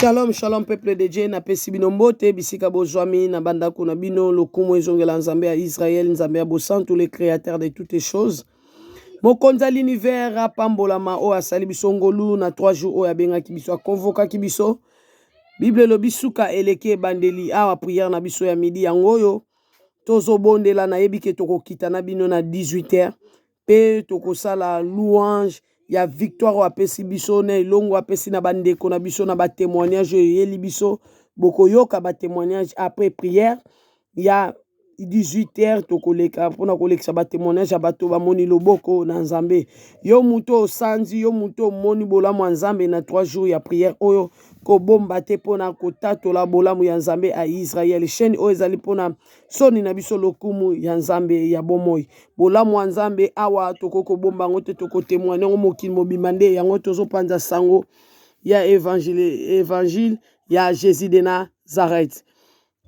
Shalom, shalom peuple de Dieu, napesi bino mbote bisika bozwami na bandako na bino, lokumu ezongela Nzambe ya Israël, Nzambe ya bosantu, le créateur de toutes choses. Mokonzi ya l'univers apambolama oyo asali biso ngolu na 3 jours oyo abengaki biso, akonvokaki biso. Bible elobi suka eleki ebandeli, awa prière na biso ya midi yango oyo tozobondela, nayebi ke tokokita na bino na 18 heures mpe tokosala louange ya victoire oyo apesi biso na elongo apesi na bandeko na biso na batémoignage oyo eyeli biso. Bokoyoka batémoignage après prière ya 18 heures, tokoleka mpona kolekisa batémoignage ya bato bamoni loboko na Nzambe. Yo moto osanzi, yo moto omoni bolamu ya Nzambe na 3 jours ya prière oyo, kobomba te mpona kotatola bolamu ya Nzambe ya Israel. Chaîne oyo ezali mpona soni na biso, lokumu ya Nzambe ya bomoi. Bolamu ya Nzambe awa tokoki kobomba yango te, tokotémoigne yango mokili mobimba. Nde yango tozopanza sango ya évangile, évangile ya Jésus de Nazareth.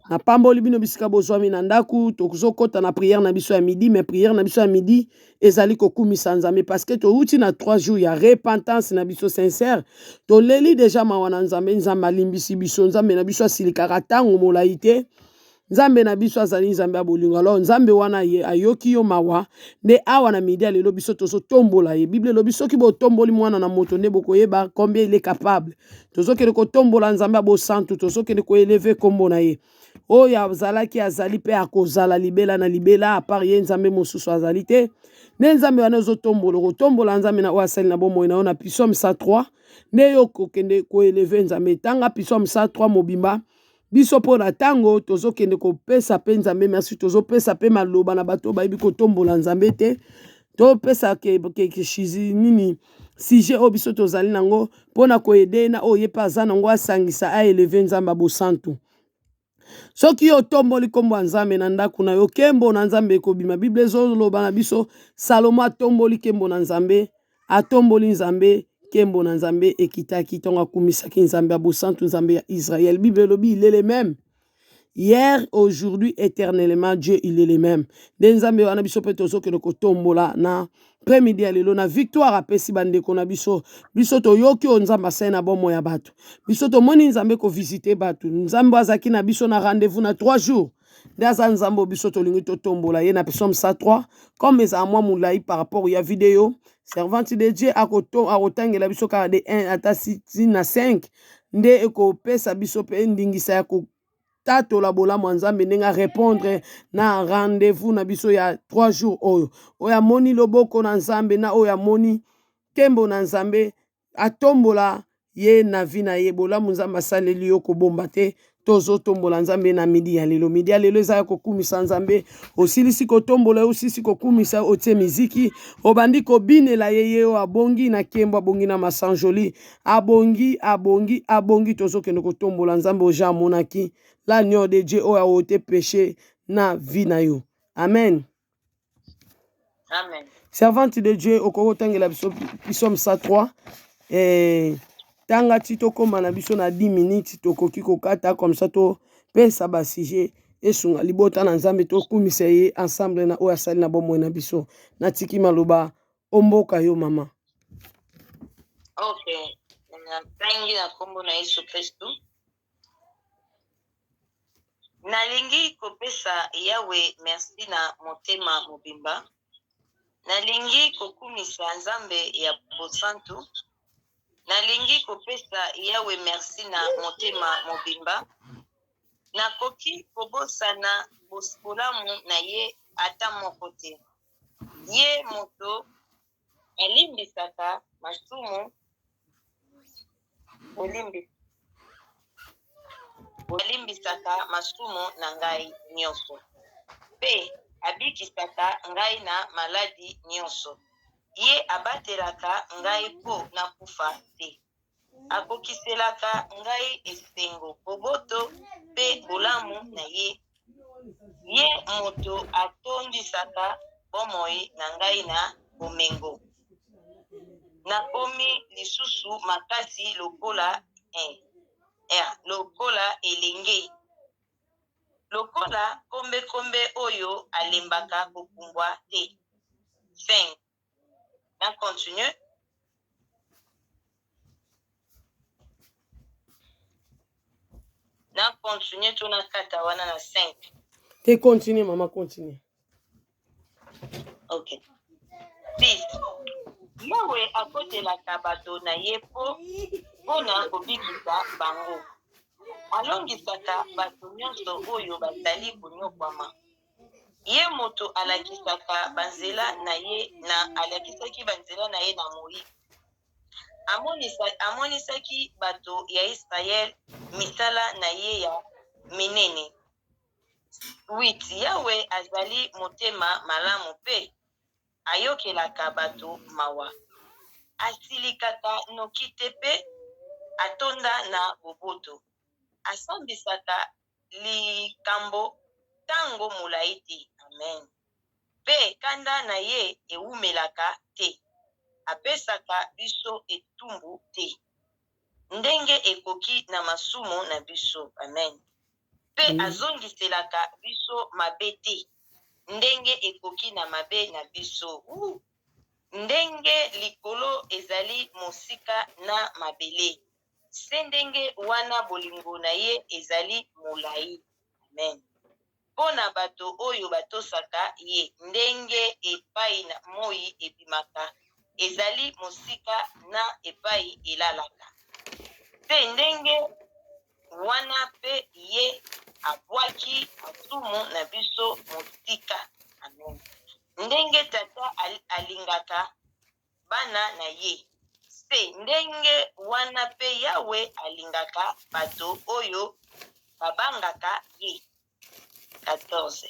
Napamboli bino bisika bozwami na ndako. Tozokɔta na prière na biso ya midi, mais prière na biso ya midi ezali kokumisa Nzambe, parce que touti na 3 jours ya repentance na biso sincère. Toleli déjà mawa na Nzambe, Nzambe alimbisi biso. Nzambe na biso asilikaka ntango molai te. Nzambe na biso azali Nzambe ya bolingo. Alors Nzambe wana ye ayoki yo mawa, nde awa na midi ya lelo biso tozotombola ye. Bible elobi soki botomboli mwana na moto, nde bokoyeba combien il est capable. Tozokende kotombola Nzambe ya bosantu, tozokende koélever nkombo na ye oyo azalaki, azali mpe akozala libela na libela. À part ye, Nzambe mosusu azali te. Nde Nzambe wana ozotombola, kotombola Nzambe na oyo asali na bomoi na yo na Psaume 103. Nde yo kokende koélever Nzambe, tanga Psaume 103 mobimba. Biso mpo na ntango tozokende kopesa mpe Nzambe merci, tozopesa mpe maloba na bato oyo bayebi kotombola Nzambe te. Topesa ke nini sujet oyo biso tozali nango mpona koaider na oyo ye mpe aza nango, asangisa aélever Nzambe ya bosantu. Soki yo otomboli nkombo ya Nzambe na ndako na yo, nkembo na Nzambe ekobima. Bible ezoloba na biso, Salomo atomboli nkembo na Nzambe, atomboli Nzambe, nkembo na Nzambe ekitaki ntango akumisaki Nzambe ya bosantu, Nzambe ya Israel. Bible elobi il est le même hier, aujourd'hui, éternellement. Dieu, il est le même. Nde Nzambe wana biso mpe tozokende kotombola na après-midi ya lelo na victoire apesi bandeko na biso. Biso toyoki oyo Nzambe asali na bomoi ya bato. Biso tomoni Nzambe kovisiter bato. Nzambe azalaki na biso na rendez-vous na 3 jours, nde aza Nzambe oyo biso tolingi totombola ye na Psaume 103. Comme ezala mwa molai par rapport ya video, servante de Dieu akotangela biso kaka de 1 ata na 5, nde ekopesa biso mpe ndingisa ya kotatola bolamu ya Nzambe, ndenge arépondre na rendez-vous na biso ya 3 jours oyo. Oyo amoni loboko na Nzambe na oyo amoni nkembo na Nzambe, atombola ye na vie na ye. Bolamu Nzambe asaleli yo, kobomba te. Tozotombola Nzambe na midi ya lelo. Midi ya lelo eza ya kokumisa Nzambe. Osilisi kotombola ye, osilisi kokumisa, otie miziki, obandi kobinela ye. Ye oyo abongi na nkembo, abongi na masanjoli, abongi, abongi, abongi. Tozokende kotombola Nzambe oyo amonaki l'agneau de Dieu oyo aôter péché na vie na yo. Amen. Amen. Servante de Dieu, okoki kotangela biso Psaume 103, tanga ti tokóma na biso na 10 minutes, tokoki kokata comme ça topesa basujet esunga libota na Nzambe, tokumisa ye ensemble na oyo asali na bomoi na biso. Natiki maloba omboka yo, mama. Ok, natangi na nkombo na Yesu Kristu. Nalingi kopesa Yawe merci na motema mobimba. Nalingi kokumisa Nzambe ya bosantu. Nalingi kopesa Yawe merci na motema mobimba. Nakoki kobosana bolamu na ye ata moko te. Ye moto alimbisaka masumu, alimbisaka masumu na ngai nyonso mpe abikisaka ngai na maladi nyonso. Ye abatelaka ngai mpo nakufa te. Akokiselaka ngai esengo, boboto mpe bolamu na ye. Ye moto atondisaka bomoi na ngai na bomengo. Nakomi lisusu makasi lokola elenge, lokola kombekombe oyo alembaka kopumbwa te. 5 na continue. continue to nakata wana na 5? Te, continue mama, continue. Ok. 6. Yawe akotelaka bato na ye mpo mpona kobikisa bango. Alongisaka bato nyonso oyo bazali konyokwama. Ye moto alakisaka banzela na ye na alakisaki banzela na ye na Moize. Amonisaki bato ya Israele misala na ye ya minene. 8 Yawe azali motema malamu mpe ayokelaka bato mawa. Asilikaka noki te mpe atonda na boboto. Asambisaka likambo tango molayi te. Amen. Mpe kanda na ye ewumelaka te. Apesaka biso etumbu te ndenge ekoki na masumu na biso. Amen. Mpe azongiselaka biso mabe te ndenge ekoki na mabe na biso. Wuu! Ndenge likolo ezali mosika na mabele, se ndenge wana bolingo na ye ezali molai. Amen. Mpo na bato oyo batosaka ye, ndenge epai na moi ebimaka ezali mosika na epai elalaka, se ndenge wana mpe ye abwaki masumu na biso mosika. Amen. Ndenge tata alingaka bana na ye, se ndenge wana mpe Yawe alingaka bato oyo babangaka ye. 14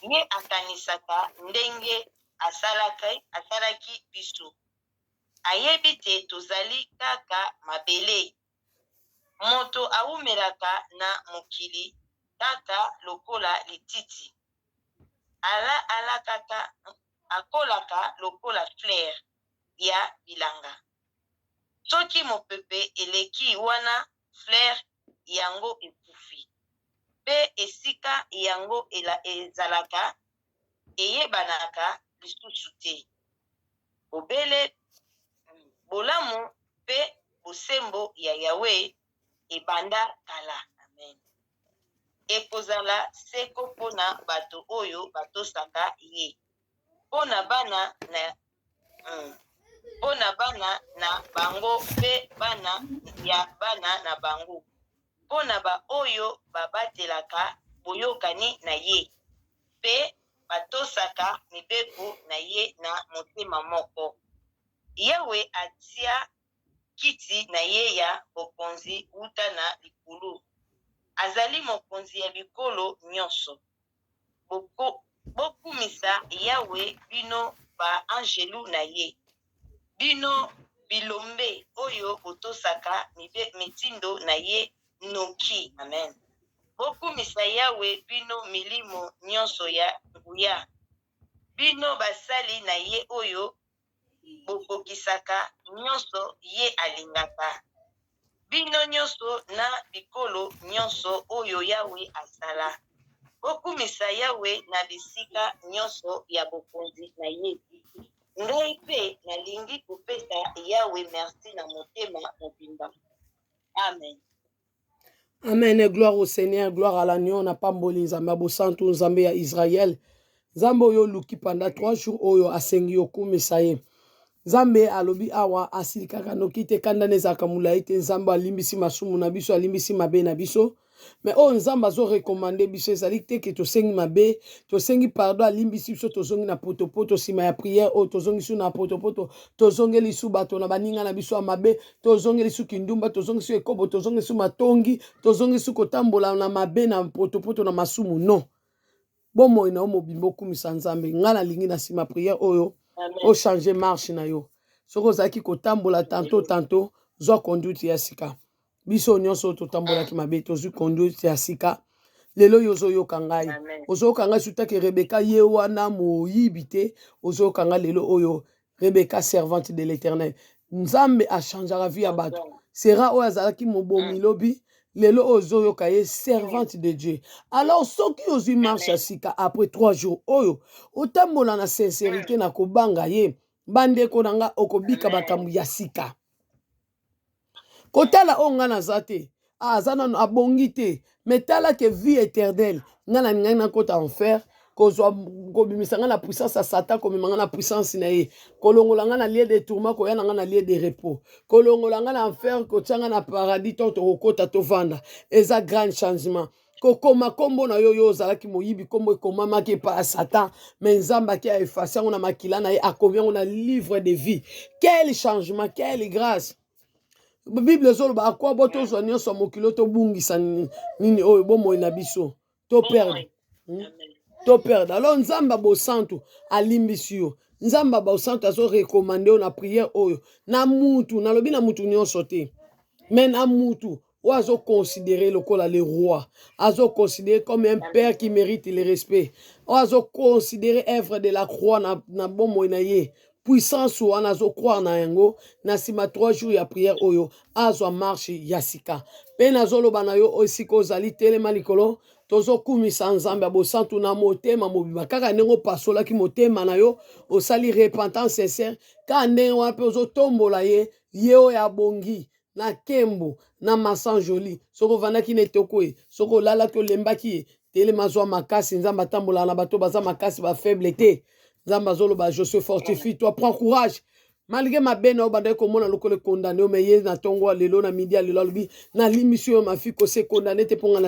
Ye akanisaka ndenge asalaki biso. Ayebi te tozali kaka mabele. Moto awumelaka na mokili kaka lokola lititi. Ala alakaka, akolaka lokola fleur ya bilanga. Soki mopepe eleki wana fleur yango ekufi, pe esika yango ezalaka eyebanaka lisusu te. Bobele bolamu pe bosembo ya Yawe ebanda kala. Amen. Ekozala seko mpo na bato oyo batosaka ye, mpo na bana na mpo na bana na bango mpe bana ya bana na bango, mpo na baoyo babatelaka boyokani na ye mpe batosaka mibeko na ye na motema moko. Yawe atia kiti na ye ya bokonzi wuta na likolo. Azali mokonzi ya bikolo nyonso. Bokumisa Yawe, bino ba-anjelu na ye, bino bilombe oyo botosaka mitindo na ye noki. Amen. Bokumisa Yawe, bino milimo nyonso ya nguya, bino basali na ye oyo bokokisaka nyonso ye alingaka, bino nyonso na bikolo nyonso oyo Yawe asala. Bokumisa Yawe na bisika nyonso ya bokonzi na ye. Ngai mpe nalingi kopesa Yawe merci na motema mobimba. Amen. Amen. Gloire au Seigneur, gloire à l'agneau. Na pamboli Nzambe ya bosantu, Nzambe ya Israël. Nzambe oyo oluki pendant 3 jours oyo asengi yo kumisa ye. Nzambe alobi awa asilikaka noki te, kanda na ezalaka molai te. Nzambe alimbisi masumu na biso, alimbisi mabe na biso. Mais oyo Nzambe azo recommander biso ezali te ke tosengi mabe, tosengi pardon, alimbisi biso, tozongi na potopoto nsima ya prière oyo tozongi su na potopoto, tozongeli su bato na baninga na biso ya mabe, tozongeli su kindumba, tozongi su ekobo, tozongi su matongi, tozongi su kotambola na mabe na potopoto na masumu. Non, bomoi na yo mobimba okumisa Nzambe. Ngai nalingi na nsima prière oyo ochange marche na yo. Soki ozalaki kotambola tanto tanto, zwa conduite ya sika. Biso nyonso oyo totambolaki mabe tozwi conduite ya sika. Lelo oyo ozoyoka ngai, ozoyoka ngai sutaki Rebeka ye wana moyibi te, ozoyoka ngai lelo oyo Rebeka servante de l'Eternel. Nzambe achangeaka vie ya bato. Sera oyo azalaki mobomi lobi, lelo oyo ozoyoka ye servante de Dieu. Alors soki ozwi marche ya sika après 3 jours oyo otambola na sincérité na kobanga ye, bandeko na nga, okobika makambo ya sika. Kotala oyo nga naza te. Ah, aza nano abongi te. Mais tala ke vie éternelle, nga nalingaki nakota enfer, kozwa kobimisa nga na puissance ya Satan, komema nga na puissance na ye, kolongola nga na lieu de tourment, koya na nga na lieu de repos, kolongola nga na enfer, kotia nga na paradis, to tokokota tovanda. Eza grand changement. Kokoma nkombo na yo, yo ozalaki moyibi, nkombo ekomamaki epai ya Satan, mais Nzambe ake aefase yango na makila na ye, akomi yango na livre de vie. Quel changement, quelle grâce! Bible ezoloba akwa bo tozwa nyonso ya mokili oyo, tobungisa nini oyo bomoi na biso, to perdre, To perdre. Alors Nzambe ya bosantu alimbisi yo. Nzambe ya bosantu azorecommander yo na prière oyo na mutu, nalobi na mutu nyonso te, mais na mutu oyo azoconsidérer lokola le roi, azoconsidérer comme un père qui mérite le respect, oyo azoconsidérer œuvre de la croix na bomoi na ye, puissance wana azocroire na yango. Na nsima 3 jours ya prière oyo, azwa marche ya sika. Mpe nazoloba na yo, esika ozali, telema likolo, tozokumisa Nzambe ya bosantu na motema mobimba. Kaka ndenge opasolaki motema na yo, osali repentance sincère, kaka ndenge wana mpe ozotombola ye, ye oyo abongi na nkembo na masanjoli. Soki ovandaki na etoko ye, soki olalaki, olembaki ye, telema, zwa makasi. Nzambe atambolaka na bato baza makasi, bafaible te. Nzambe azoloba: "Je suis fortifie toi, prends courage." Malgré mabe na yo bandaki komona lokola econdamner yo, mais ye na ntongo ya lelo, na midi ya lelo, alobi: "Nalimbisi yo, mafi, kose condamner te, mpo nga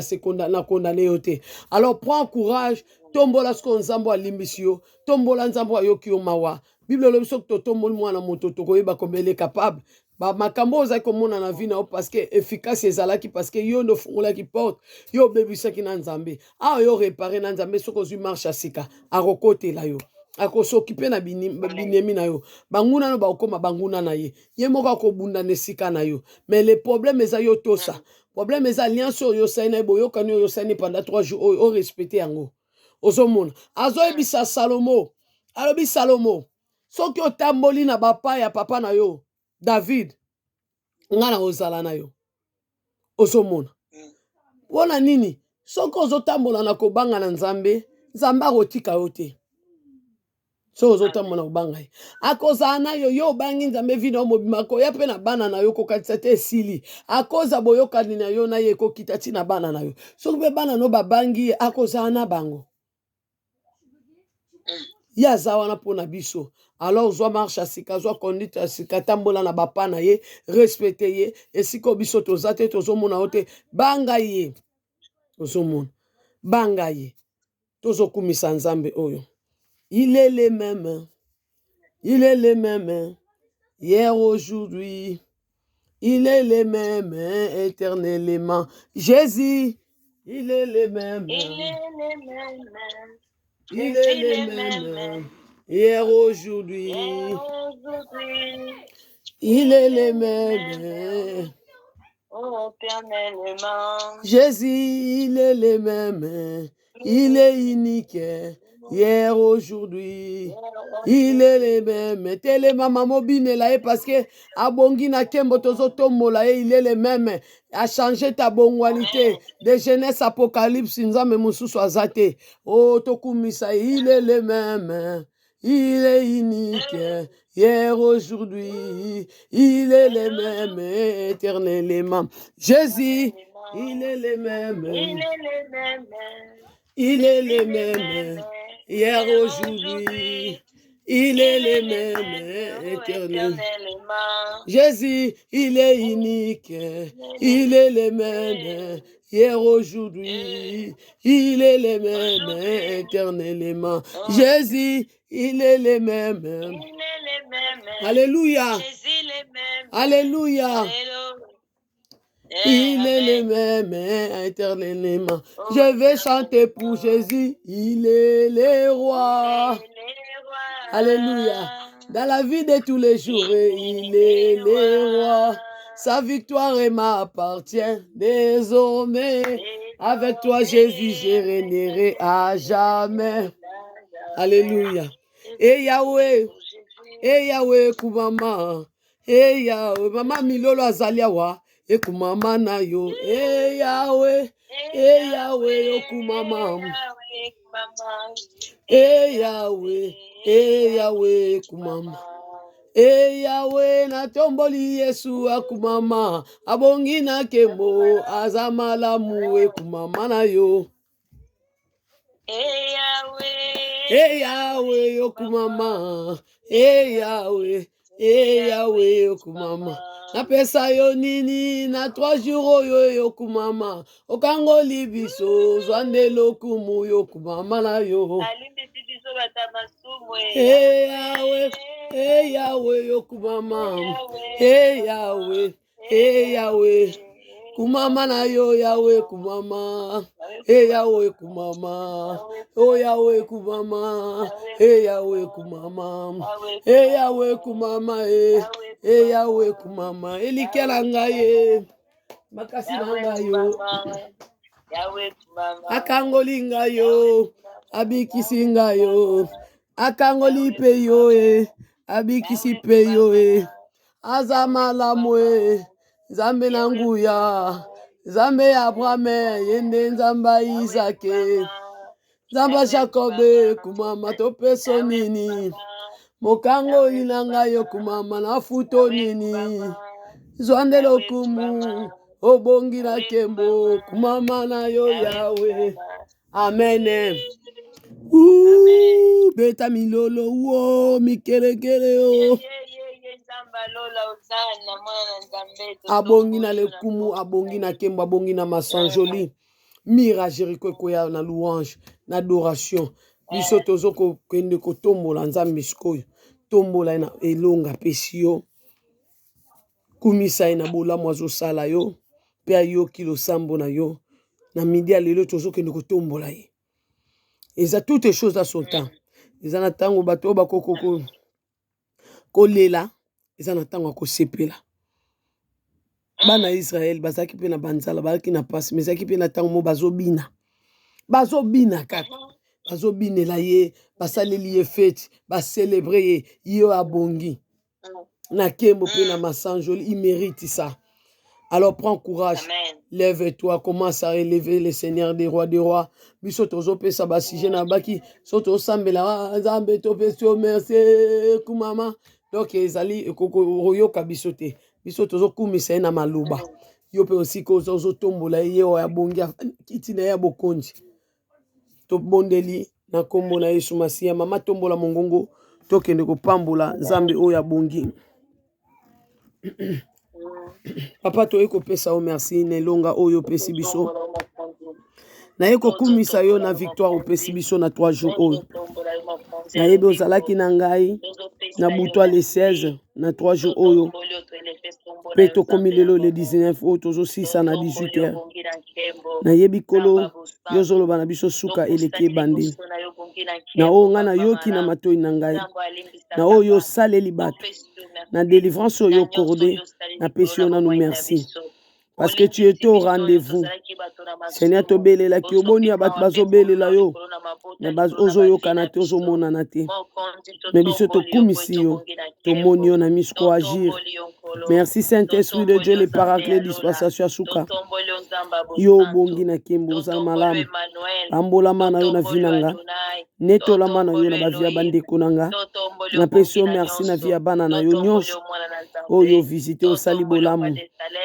na condamner yo te." Alors prends courage, tombola sikoyo Nzambe alimbisi yo, tombola Nzambe ayoki yo mawa. Bible elobi soki totomboli mwana moto, tokoyeba combien il est capable. Bamakambo oyo ozalaki komona na vie na yo, parce que efficace ezalaki, parce que yo nde ofungolaki porte, yo obebisaki na Nzambe. Awa yo réparer na Nzambe, soki ozwi marche ya sika, akokotela yo, akosokipe na binemi na yo. Banguna no bakokóma banguna na ye, ye moko akobunda na esika na yo. Mais le problème eza yo tosa. Problème eza alliance oyo osali na ye, boyokani oyo osali pendant 3 jours oyo, orespecter yango. Ozomona, azoyebisa Salomo, alobi: "Salomo, soki otamboli na bapa ya papa na yo David, nga na kozala na yo." Ozomona mpona nini? Soki ozotambola na kobanga na Nzambe, Nzambe akotika yo te. Soki ozotambola na kobanga ye, akozala na yo. Yo obangi Nzambe vie na yo mobima, akoya mpe na bana na yo. Kokatisa te, esili. Akoza boyokani na yo na ye, ekokita ntina bana na yo. Soki mpe bana no babangi ye, akozala na bango. Ye aza wana mpo na biso. Alors zwa marche ya sika, zwa conduite ya sika, tambola na bapa na ye, respecte ye. Esika oyo biso toza te, tozomona yo te, banga ye. Ozomona, banga ye. Tozokumisa Nzambe oyo. Il est le même, il est le même hier, aujourd'hui, il est le même éternellement. Jésus, il est le même. Il est le même. Il est le même hier, aujourd'hui. Hier, aujourd'hui. Il est le même. Oh, éternellement. Jésus, il est le même. Il est unique. Hier, aujourd'hui. Il est le même. Telema mama, obinela ye parce que abongi na nkembo. Tozotombola ye. Il est le même. Achanger ta bongwani te. De Genèse Apocalypse, Nzambe mosusu aza te. O tokumisa ye. Il est le même. Il est unique. Hier, aujourd'hui. Il est le même éternellement. Jésus, il est le même. Il est le même. Il est le même. Hier, aujourd'hui. Il est le même éternel. Éternellement. Jésus, il est unique. Il est le même. Hier, aujourd'hui. Il est le même éternellement. Jésus, il est le même. Il est le même. Alléluia. Jésus le même. Alléluia. Alléluia. Il est le Amen. même éternellement. Je vais chanter pour Jésus. Il est le roi. Il est le roi. Alléluia. Dans la vie de tous les jours, il est le roi. Sa victoire m'appartient désormais. Avec toi, Jésus, je régnerai à jamais. Alléluia. Et Yahweh, et Yahweh, kumama. Et Yahweh, mama Milolo azali awa. Ekumama na yo. E Yahweh, e Yahweh, okumama. E Yahweh, e Yahweh, kumama. E Yawe natomboli Yesu akumama, abongi na nkembo, aza malamu ekumama na yo. E Yawe, E Yawe yokumama, E Yawe, E Yawe yokumama. Napesa yo nini na 3 jours oyo yokumama, okangoli biso zwa nde lokumu yokumama na yo. Alimbisi biso bata masumu. E Yawe, E Yawe yokumama, E Yawe, E Yawe kumama na yo Yawe kumama, E Yawe kumama, O Yawe kumama, E Yawe kumama, E Yawe kumama, e E Yawe kumama, elikya na ngai e makasi na ngai yo, akangoli ngai yo, abikisi ngai yo, akangoli mpe yo e, abikisi mpe yo e, aza malamu e, Nzambe na nguya, Nzambe ya Abrahame, ye nde Nzambe ya Isake, Nzambe ya Jakobe, kumama topeso nini? Mokangoli na ngai okumama na futo nini? Zwa nde lokumu, obongi na nkembo, kumama na yo Yawe. Amen. Ouh, beta milolo wo mikelekele o. Abongi na lekumu, abongi na kembo, abongi na masanjoli. Mira Jericho ekoya na louange, na adoration. Biso tozo kokende kotombola Nzambe sikoyo. Tombola ye na elonga apesi yo. Kumisa ye na bolamu azosala yo mpe ayoki losambo na yo. Na midi ya lelo tozokende kotombola ye. Eza toutes choses à son temps. Eza na ntango bato oyo bakoki kolela, eza na ntango ya kosepela. Bana ya Israël bazalaki mpe na banzala, bazalaki na mpasi, mais ezalaki mpe na ntango moko bazobina, bazobina kaka, bazobinela ye, basaleli ye feti, bacelebre ye, ye oyo abongi na nkembo mpe na masanjoli, il mérite ça. Alors prends courage. Amen. Lève-toi, commence à élever le Seigneur des rois des rois. Biso tozopesa ba sujet na baki, so tosambela ah, Nzambe topesi yo merci kumama. Donc ezali okoyoka biso te. Biso tozokumisa ye na maloba. Yo mpe osika oza ozotombola ye, ye oyo abongi kiti na ye ya bokonzi. Tobondeli na nkombo na Yesu Masiya. Mama tombola mongongo, tokende kopambola Nzambe oyo abongi. Papa toye kopesa yo merci na elonga oyo opesi biso. Naye kokumisa yo na victoire opesi biso na 3 jours oyo. Nayebi ozalaki na ngai na butu le 16 na 3 jours oyo mpe tokomi lelo le 19 oyo tozosisa na 18 heures. Nayebi Nkolo yo ozoloba na biso suka eleki ebandeli. Na oyo ngai nayoki na matoi na ngai, na oyo yo osaleli bato, na délivrance oyo okorde, napesi yo nanu merci. Parce que tu étais au rendez-vous. Seigneur, tobelelaki yo, boni ya bato bazobelela yo, mais ozoyokana te, ozomonana te. Mais biso tokumisi yo, tomoni yo na miso koagir. Merci Saint-Esprit de Dieu, le paraclet dispensation ya suka. Yo obongi na nkembo, oza malamu. Pambolama na yo na vie na nga, netolama na yo na bavie ya bandeko na nga. Napesi yo merci na vie ya bana na yo nyonso oyo visite, osali bolamu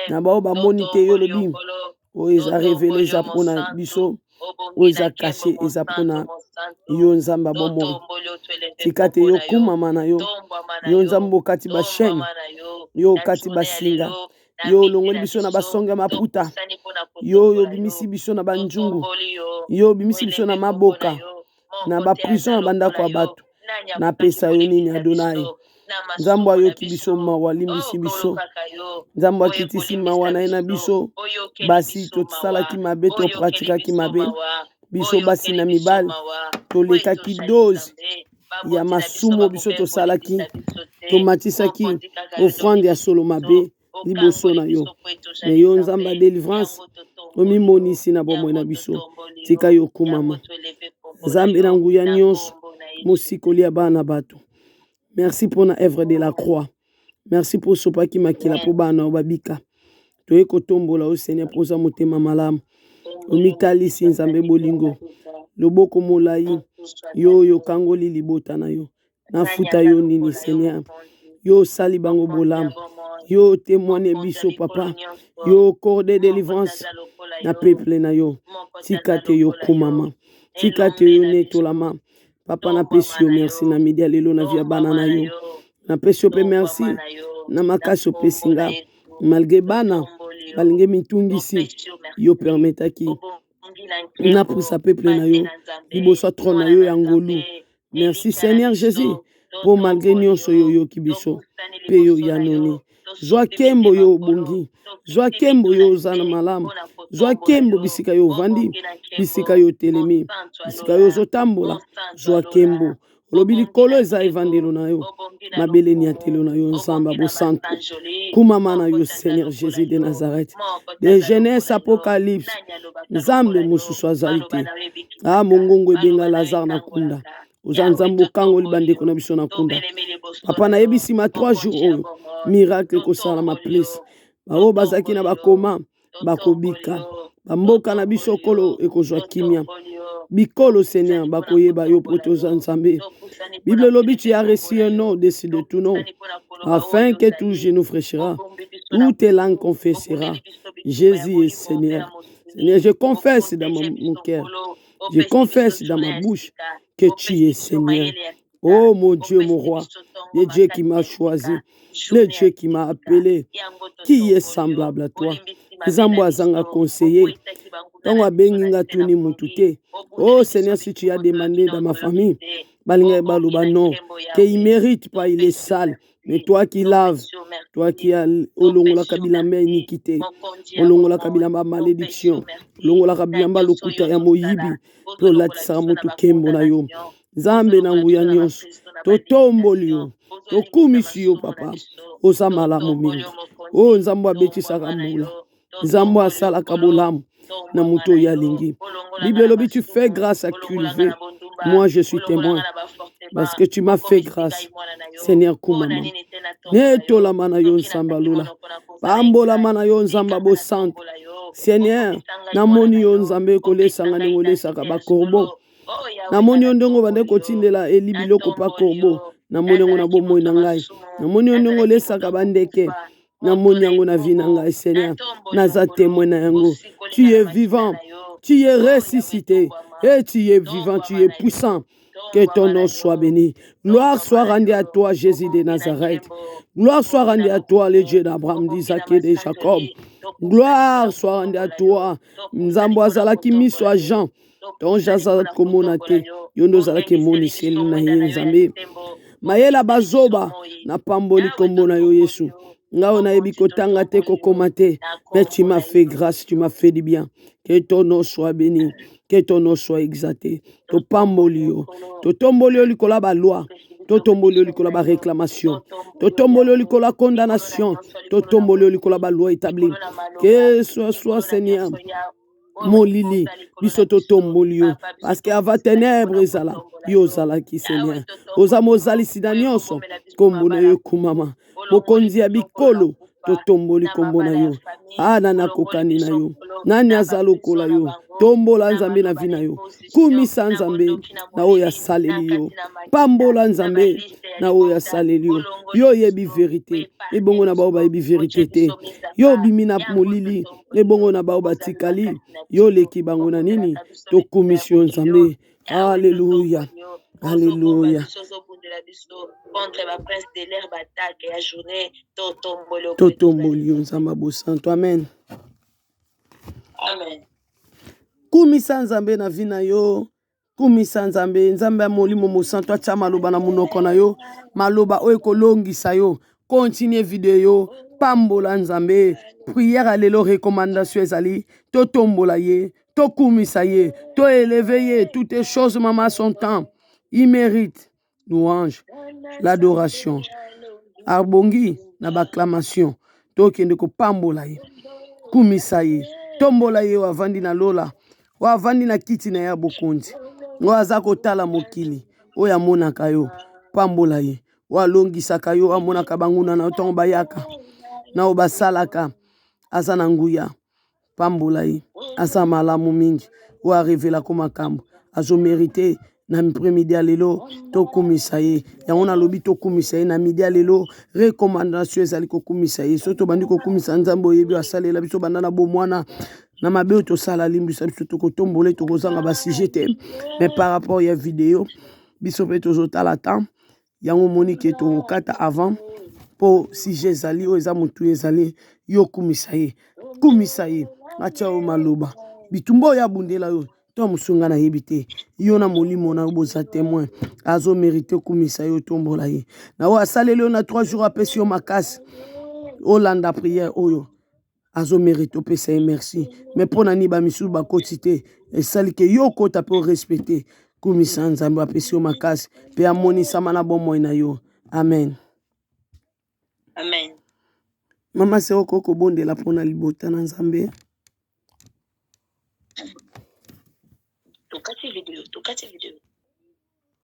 na bao bamoni te. Yo olobi oyo eza révélé eza mpona biso, oyo eza caché eza mpona yo. Nzambe ya bomoi, tika te yo kumama na yo. Yo Nzambe okati bachaîne, yo okati basinga, yo olongoli biso na basonge ya maputa, yo oyo obimisi biso na banjungu, yo obimisi biso na maboka, na baprison ya bandako ya bato. Napesa yo nini, Adonai? Nzambe ayoki biso mawa, alimbisi biso. Nzambe akitisi mawa na ye na biso. Basi tosalaki mabe, topratikaki mabe, biso basi na mibali tolekaki dose ya masumu. Biso tosalaki, tomatisaki offrande ya solo mabe liboso na yo. Me yo Nzambe ya délivrance omimonisi na bomoi na biso. Tika yo kumama, Nzambe na nguya nyonso, mosikoli ya bana bato. Merci mpona œuvre de la croix, merci mpo osopaki makila mpo bana oyo babika. Toye kotombola yo Seigneur mpo oza motema malamu, omitalisi Nzambe bolingo, loboko molai, yo oyo okangoli libota na yo. Nafuta yo nini, Seigneur? Yo osali bango bolamu. Yo témoigne biso papa. Yo corde délivrance na peuple na yo. Tika te yo kumama. Tika te yo netolama. Papa napesi yo merci na midi ya lelo na via bana na yo. Napesi yo pe merci na makasi opesi nga. Malgré bana balingi mitungisi yo permetaki napusa peuple na yo liboso ya trone na yo ya ngolu. Merci Seigneur Jésus mpo malgré nyonso yo oyoki biso mpe yo oyanoli. Zwa nkembo yo obongi, zwa nkembo yo oza na malamu, zwa nkembo bisika yo ovandi, bisika yo otelemi, bisika yo ozotambola, zwa nkembo. Olobi likolo eza evandelo na yo, mabele niatelo na yo, Nzambe ya bosantu. Kumama na yo Seigneur Jésus de Nazareth, de Genèse Apocalypse, Nzambe mosusu azali te. Ah, mongongo ebenga Lazare na kunda. Oza Nzambe okangoli bandeko na biso na kunda. Papa nayebisi ma 3 jours oyo miracle ekosalama plus. Baoyo bazalaki na bakoma bakobika. Bamboka na biso kolo ekozwa kimia. Bikolo Seigneur bakoyeba yo po toza Nzambe. Bible elobi tu as reçu un nom au-dessus de tout nom, afin que tout genou fléchira, toute langue confessera Jésus est Seigneur. Seigneur, je confesse dans mon cœur, je confesse dans ma bouche que tu es Seigneur. Oh mon Dieu, mon roi, le Dieu qui m'a choisi, le Dieu qui m'a appelé, qui est semblable à toi. Nzambe azanga conseiller. Ntango abengi nga tuni mutu te. Oh Seigneur, si tu as demandé dans ma famille, balinga baloba non, que il mérite pas, il est sale. Mais toi qui laves, toi qui as olongolaka bilamba ya iniquité, olongolaka bilamba ya malédiction, olongolaka bilamba lokuta ya moyibi, mpe olatisaka moto nkembo na yo. Nzambe na nguya nyonso, totomboli yo, tokumisi yo papa, oza malamu mingi. Oyo Nzambe abetisaka mbula, Nzambe asalaka bolamu na moto oyo alingi. Bible elobi tu fais grâce à qui il veut. Moi je suis témoin parce que tu m'as fait grâce. Seigneur kumama. Netolama na yo Nzambe alola. Pambolama na yo Nzambe bosantu. Seigneur, namoni yo Nzambe kolesanga ndenge olesaka ba corbeau. Namoni yo ndenge obandaki kotindela Eli biloko pa corbeau. Namoni yango na bomoi na ngai. Namoni yo ndenge olesaka bandeke. Namoni yango na vie na ngai Seigneur. Naza témoin na yango. Tu es vivant. Tu es ressuscité. Et tu es vivant, tu es puissant. Que ton nom soit béni. Gloire soit rendue à toi, Jésus de Nazareth. Gloire soit rendue à toi, le Dieu d'Abraham, d'Isaac et de Jacob. Gloire soit rendue à toi. Nzambo azalaki miso ya Jean. Ton Jean azalaki komona te. Yo nde ozalaki emoniseli na ye Nzambe. Mayela bazoba napamboli kombo na yo Yesu. Nga oyo nayebi kotanga te kokoma te. Mais tu m'as fait grâce, tu m'as fait du bien. Que ton nom soit béni. Que ton nom soit exalté. Topamboli yo. Totomboli yo likolo ya ba loi. Totomboli yo likolo ya ba réclamation. Totomboli yo likolo ya condamnation. Totomboli yo likolo ya ba loi établie. Que ce soit Seigneur molili biso totomboli yo parce que avant ténèbres ezala yo ozalaki Seigneur. Oza mozalisi na nyonso. Kombo na yo ekumama. Mokonzi ya bikolo totomboli kombo na yo. Ah, nani akokani na yo? Nani aza lokola yo? Tombola Nzambe na vie na yo. Kumisa Nzambe na oyo asaleli yo. Pambola Nzambe na oyo asaleli yo. Yo oyebi verite, ebongo na bao bayebi verite te. Yo obimi na molili, ebongo na bao batikali. Yo oleki bango na nini? Tokumisi yo Nzambe. Alléluia. Alléluia. Totomboli yo Nzambe ya bosantu. Amen. Amen. Kumisa Nzambe na vie na yo. Kumisa Nzambe, Nzambe ya molimo mosantu atia maloba na monoko na yo, maloba oyo ekolongisa yo. Continue video, pambola Nzambe. Prière ya lelo recommandation ezali totombola ye, tokumisa ye, to élever ye, toutes les choses maman à son temps. Il mérite louange, l'adoration. Abongi na ba acclamation. Tokende kopambola ye, kumisa ye, tombola ye oyo avandi na lola, oyo avandi na kiti na ye ya bokonzi, oyo aza kotala mokili, oyo amonaka yo, pambola ye, oyo alongisaka yo, amonaka banguna na yo ntango bayaka, na oyo basalaka, aza na nguya. Pambola ye, aza malamu mingi, oyo arevelako makambo, azo merite. Na midi ya lelo tokumisa ye. Yango nalobi tokumisa ye na midi ya lelo. Recommandation ezali kokumisa ye. Soki tobandi kokumisa Nzambe, oyebi asalela biso banda na bomwana na mabe oyo tosala, limbisa biso, tokotombola, tokozanga ba sujet te. Mais par rapport ya video biso mpe tozotala temps yango, omoni ke tokokata avant mpo sujet ezali oyo eza motu ezali yo. Kumisa ye, kumisa ye, atia yo maloba. Bitumba oyo abundela yo to mosusu ngai nayebi te. Yo na molimo na yo boza témoin. Azomérite kumisa yo, tombola ye na oyo asaleli yo na 3 jours, apesi yo makasi olanda prière oyo. Azomérite opesa ye merci. Mais mpo na nini bamisusu bakoti te? Esali ke yo okota mpe orespecte. Kumisa Nzambe apesi yo makasi mpe amonisama na bomoi na yo. Amen. Amen. Mama se, okoki kobondela mpona libota na Nzambe. Tokati video, tokati video.